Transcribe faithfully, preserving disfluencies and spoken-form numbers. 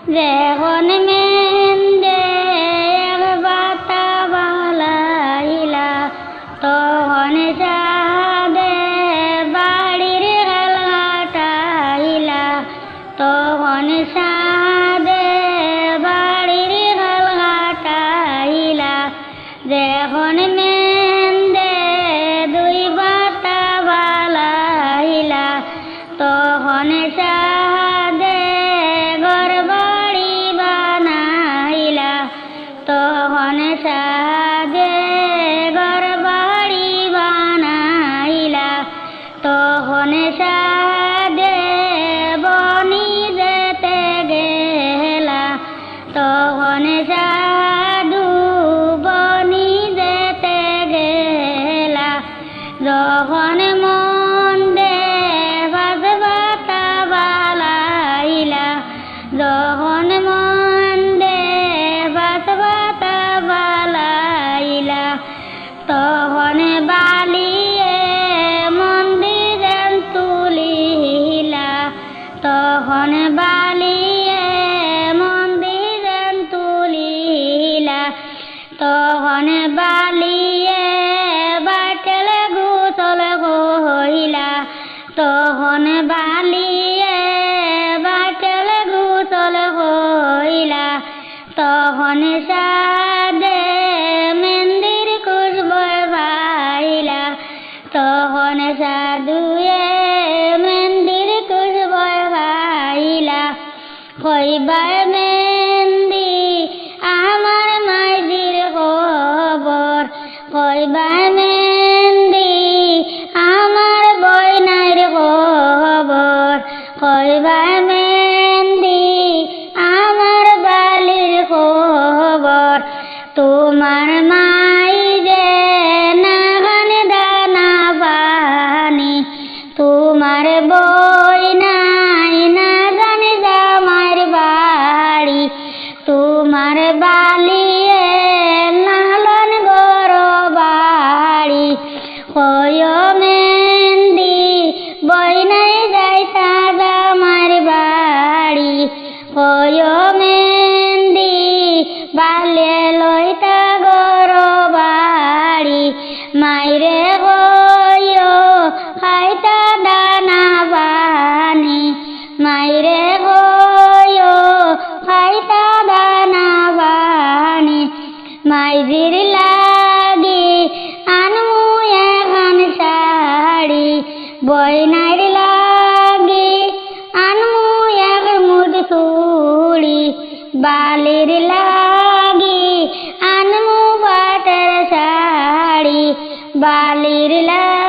যেখন মেন্দে এক বাতা বালাইলা, তখন সাদে বাড়ির খাল কাটাইলা, তখন সাদে বাড়ির খাল কাটাইলা। যেখন মেন্দে দুই বাতা বালাইলা, তখন সাদে ঘর বাড়ি বানাইলা, তখন সাদে ঘর বাড়ি বানাইলা, তখন সাদে বনি যেতে গেলা, তখন সাধু বনি যেতে গেলা, যখন মন্দে পাঁচ বাতা বালাইলা, যখন মন্দে পাঁচ বাতা বালাইলা, তখন বালিয়ে মন্দি যেন তুলিলা, তখন বালিয়ে মন্দি যেন তুলিলা, তখন বালিয়ে বাটেলে গোসল কইলা, তখন বালিয়ে বাটেলে গোসল কইলা, তখন সাদে মেন্দির খুশবু পাইলা, তখন সাধুয়ে মেন্দির খুশবু পাইলা। কইবায় মেন্দি আমার মাইজির খবর, কইবায় মেন্দি আমার বইনাইর খবর, কইবায় মেন্দি আমার বালির খবর। তোমার মাইজে না খানি দানা পানি, তোমার বইনাই না জানি জামাইর বাড়ি, তোমার বালিয়ে লালন ঘর বাড়ি। কইও মেন্দি বইনাই যাইতা জামাইর বাড়ি, কইও মেন্দি বালিয়ে লইতা ঘর বাড়ি। মাইরে কইও খাইতা দানা পানি, মাইরে কইও খাইতা দানা পানি। মাইজির লাগি আনমু এখান শাড়ি, বইনাইর লাগি আনমু এক মুঠ চুড়ি, বালির লাগি আনমু পাটের শাড়ি, বালির লাগি